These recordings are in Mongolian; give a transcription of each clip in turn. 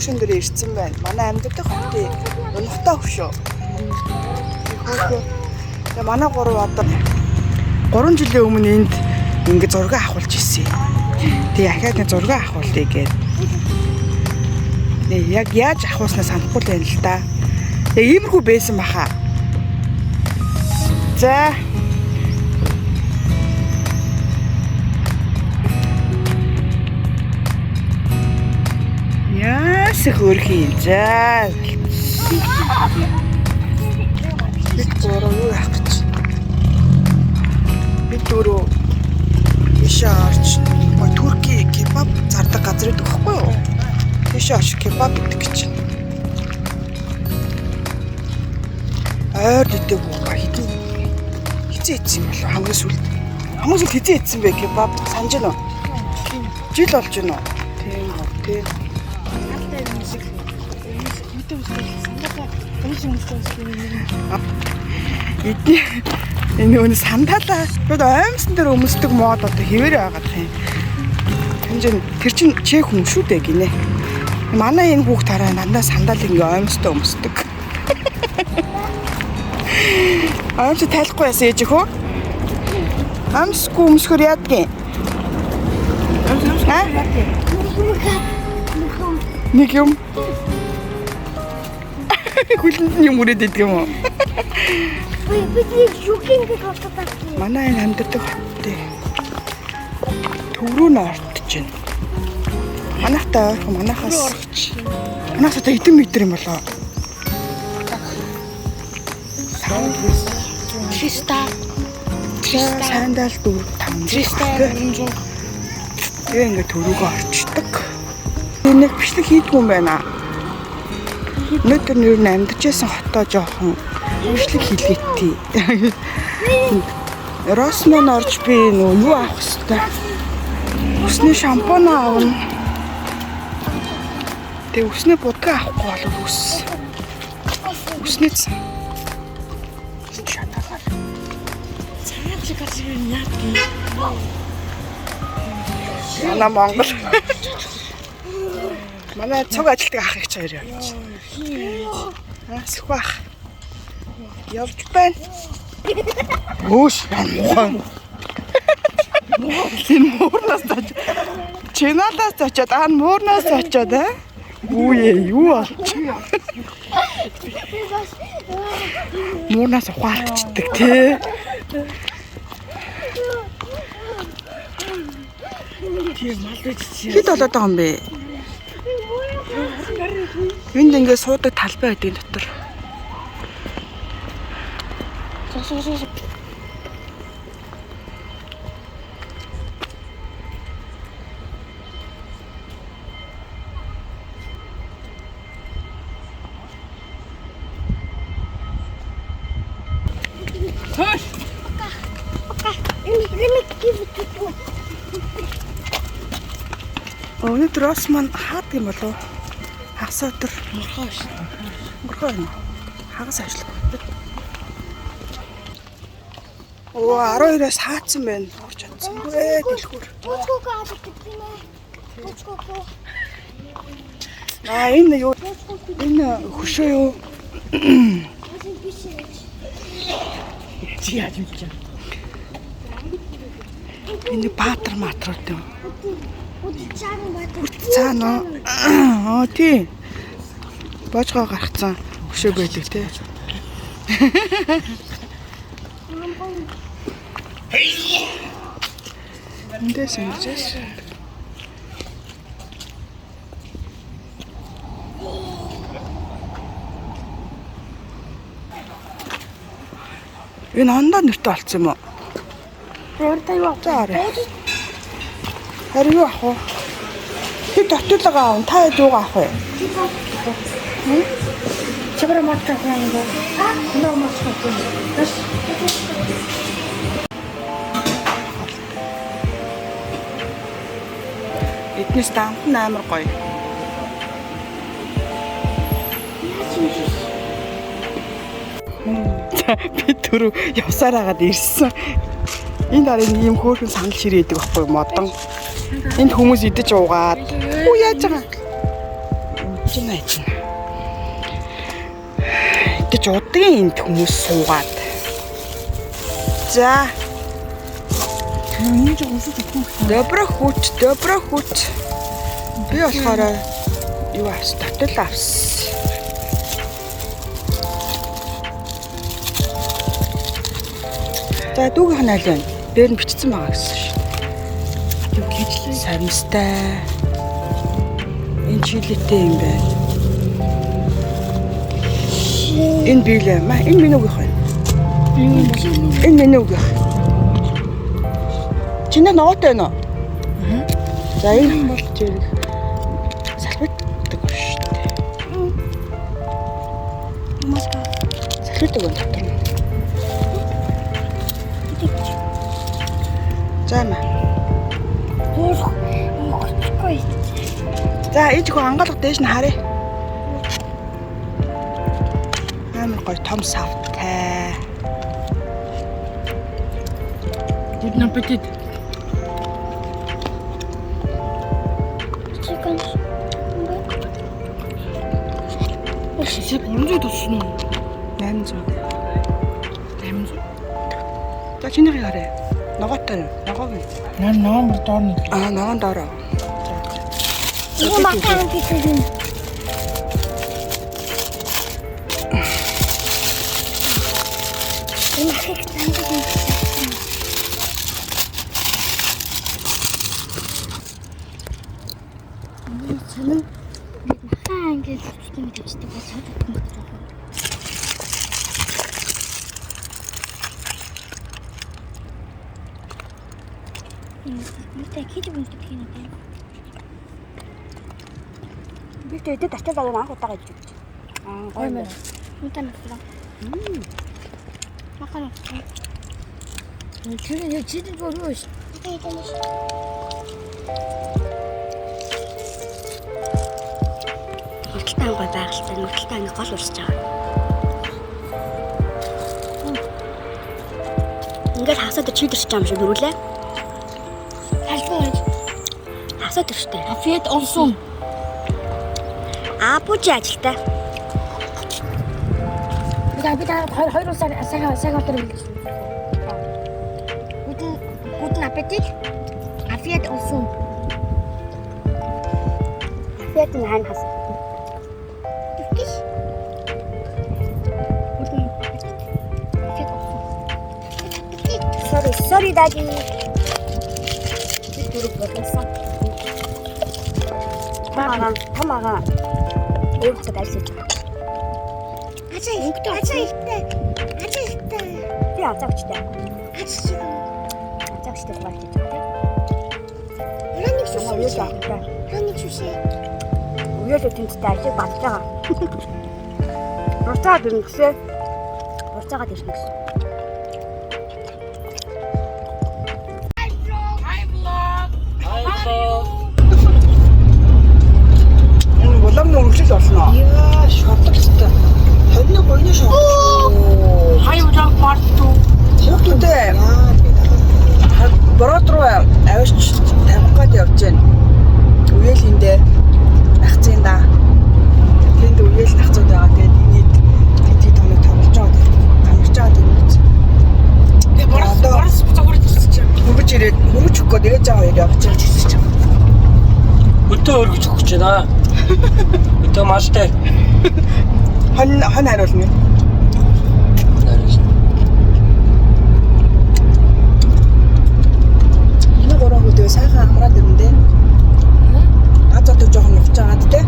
хөшөөн дээр ирсэн байна. Манай амьдардаг хотын унахтай хөшөө. Хөөхөө. Тэгээ манай гурав одоо 3 жилийн өмнө энд ингэ зураг авахулж ирсэн. Тэгээ ахаад нэг зураг авахулъя гээд. Тэгээ яг яаж авахулснаа санахгүй л байна л да. Тэгээ иймэрхүү байсан баха. За. Яас хөөрхий. За. Бид гурав юу яах гэж. Бид дөрөв ийшээ орч гой Турки кебаб зардаг газар байдаг байхгүй юу? Тийшээ орч кебаб идэх гэж. Ойр дидэггүй ба хитэн хизээ идсэн юм болов хамгийн сүүлд. Хамгийн сүүлд хизээ идсэн бэ кебаб санаж байна уу? Жил болж байна уу? Тийм үү, тийм. Алтай юм шиг. Мэдээ үстэй сандалаа. Өмс өмстэй юм. Эдний энэ өн сандалаа. Бид оймсон дээр өмсдөг мод одоо хэвээр байгаад юм. Тэн тэр чин чех хүн шүү дээ гинэ. Манай энэ хүүхд хараа дандаа сандал ингээ оймстой өмсдөг. Оймс тайлахгүй яасан ээж хөө? Амсгүй өмсгөр яадгийн? Аа? Нэг юм. Хүлэнд нь юм үрээд идэг юм уу? Би би шүгэн гэж боддог. Манай энэ амьдардаг хоттой төв рүү нь ортож байна. Манайхтай ойрхон манайхаас манайхаас одоо хэдэн метр юм болоо? 300 Сандал 4 5 300 Тэгээ ингээ төв рүүгээ орчдөг. Би нэг бичлэг хийдгүй юм байна. Өнөөдөр нэр нь амьдарч байсан хотоо жоохон бичлэг хийлгээтэй. Росман орж би нөө юу авах хэвтэй. Үсний шампунь авна. Тэгээ үсний будгаа авахгүй бол үс. Үсний цан. Шатагаар. Цагаан чиг газар юу яадаг. Манай Монгол. Манай цуг ажилтдаг ах их хоёр явж. Аа сөхөх ах. Явж байна. Өөш муухай. Энэ муурнаас зоч. Чиналаас зочоод аа муурнаас зочоод аа. Үе юу болч. Муурнаас ухаалтчдаг тий. Тийм мал байж чи. Хэд болоод байгаа юм бэ? Энд ингээд суудаг талбай байдгийн дотор. Суу суу суу. Let me give it to you. Өнөөдөр Осман хаадаг юм болов уу? Хагас өдөр. Морхоо шүү. Мөрхөө байна. Хагас ажиллах. Оо 12-оос хаацсан байна. Орч чадсангүй ээ дэлгүүр. Бүчгүүг авдаг юм ээ. Бүчгүүг. Аа энэ юу? Энэ хөшөө юу? Хасан биш ээ. Чи яаж мэдэж байна? Энэ баатар матрууд юм. Үдчаан бат. Цаана уу? Аа тий. Боожгоо гаргацсан хөшөөг байдаг тий. Эндээс ингэж. Энэ ондоо нэртэй олцсон юм уу? Өөр та юу? За арай. Харин юу авах вэ? Би тортилого авах. Та хэд юугаа авах вэ? Чабра матка хаа. Нөө матка. Эднээс дамт нь амар гоё. За би түрүү явсаар хагаад ирсэн. Энд арын ийм хөөрхөн сандал ширээ идэг байхгүй юу, модон. Энд хүмүүс идэж уугаад. Үу яаж байгаа? Амжина идэнэ. Идэж удгийн энд хүмүүс суугаад. За. Энэ жоо өсөж өгөх. Добро хүч, добро хүч. Би болохоор юу авсан? Тотол авсан. За дүүгийнх нь аль вэ? Дээр нь бичсэн байгаа гэсэн шин. Тэг кижлээ. Саримстай. Энэ чилитэй юм байна. Энэ биелээ. Ма энэ миний үгийнх байна. Энэ миний үгийнх. Чиний ногоотой байна уу? За энэ бол зэрэг салбитдаг шүү дээ. Маска. Салбитдаг байна дотор нь. За маа. Уухгүй. За ээж хөө ангаалга дээш нь харъя. Амар гоё том савтай. Guten Appetit. Chicken. Сая 300 тусна уу? 800. 800. За чинийхийг харъя. Ногоотой нь. Ногоог нь. Наа номер доор нэг. Аа ногоон доороо. Энэ макарон гэдэг юм. Энэ ахыг цангаж юм. Энэ сонин макарон гэж юм тавьчихдаг бас юм байна. Энэ хич бүнтэй юм байна. Би ч эдэд ачаал аваа анх удаага идэж үзсэн. Аа гоё юм. Мутан байна. Макарон. Тэр яг чидэн бүр юу ш. Нуталтай ангой байгальтай нуталтай анги гол урсж байгаа. Ингээд хасаад чидэрч байгаа юм шиг дөрүүлээ. Албан. Хасаад төрчтэй. Афиет олсон. Апужи ажилтай. Би та хоёр хоёр усаар сайхан сайхан отор билээ. Guten guten Appetit. Афиет олсон. Афиет нь хань хас. Turkish. Guten Appetit. Афиет олсон. Sorry, sorry daddy. Би дөрөв болсон. Том агаа, том агаа. Өөр хотод ажил хийж байгаа. Ачаа ихтэй. Ачаа ихтэй. Ачаа ихтэй. Би азаа хүчтэй. Ачаа шиг. Азаа хүчтэй болж хийж байгаа тийм. Өрөөнийг Манай шүшээ. үеэл ахтай. Өрөөнийг шүшээ. Үеэл тэмцтэй ажиг батж байгаа. Буцаад ирнэ гэсэн. Буцаагаад ирнэ гэсэн. Энэ улам нь үргэлжил болно. Яа, шодлогчтой. 21 гоёны шодлог. Хай удаа part 2. Хүүхдүүдээ бороод руу авирч тавих гээд явж байна. Үеэл эндээ нахцын да. Тэнд үеэл нахцууд байгаа. Тэгээд энэд тэд тэд тоног тоглож байгаа. Амарч байгаа тэнд. Тэгээ борос Одоо- борос буцаа хүрч ирсэн чинь. Хөргөж ирээд хөргөж өгөх гээд ээж аваа явж байгаа гэсэн чинь. Өдөө өргөж өгч байна. Өдөө малтай. Хон хон хариулна. Энэ гурван хүү тэгээ сайхан амраад ирэндээ. Аз одоо жоохон нухаж агаад те.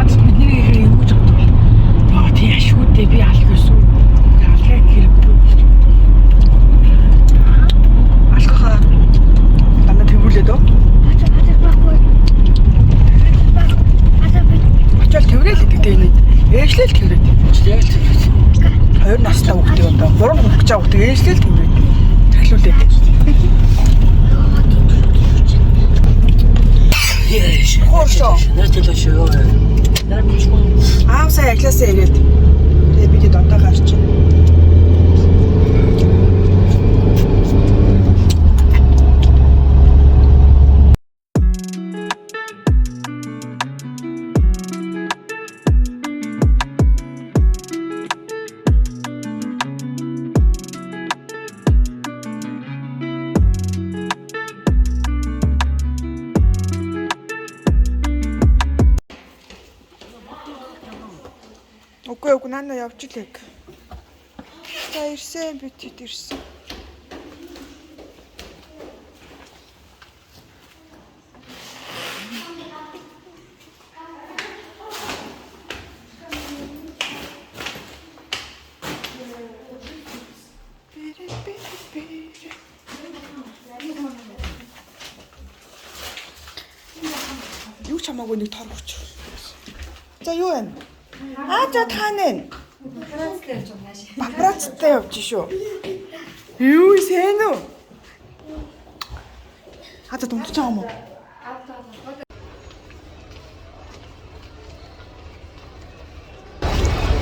Аз бидний хэрэг юу гэж боддог вэ? Яа тий ашгүй дээ би алах гэсэн. Алхах хэрэггүй. Алхахаа дандаа тэргүүлээд өө. Ачаа ачаа байхгүй. Ачаа би Очоод тэргээл идэг дээ энэ. Ээжлэл тэрээд. Яг л тэрвэт. Хоёр настай хүүхдийг одоо гурван хүүхд чаа хүүхдийг ээжлэл тэрээд. Тэглүүлээд. Хоошоо. Нэртэл шүү. Аав сая ажлаасаа ирээд тэгээ бид хэд одоо гарч байна. Үгүй үгүй наана явж илэг. За ирсэн би тэд ирсэн. Юу ч хамаагүй нэг тор хүч. За юу вэ? Аа за та нэ. Папарацтай явж шүү. Юу сайн үү? Аа за дундаж байгаа юм уу?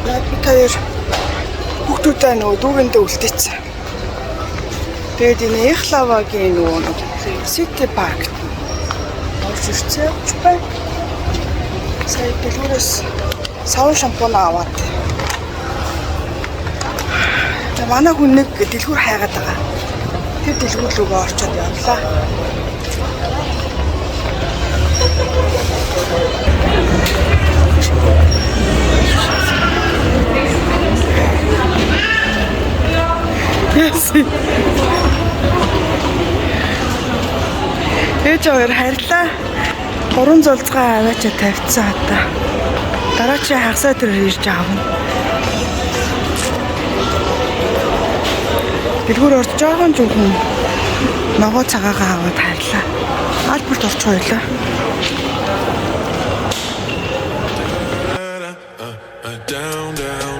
Яг бид хоёр хүүхдүүдээ нөгөө дүүгэндээ үлдээсэн. Тэгээд энэ Эхлавагийн нөгөө нэг City Park-т орж ирсэн явж байна. Сая дэлгүүрээс саван шампунь аваад. Тэгээ манай хүн нэг дэлгүүр хайгаад байгаа. Тэр дэлгүүр рүүгээ орчоод явлаа. Yes. Ээж хоёр харьлаа. Гурван зулцгаа аваачаа тавьчихсан хата. Дараачийн хагас өдөр ирж авна. Дэлгүүр орж жоохон жинхэнэ ногоо цагаагаа аваад харьлаа. Альберт орчих ойлаа. Down, down.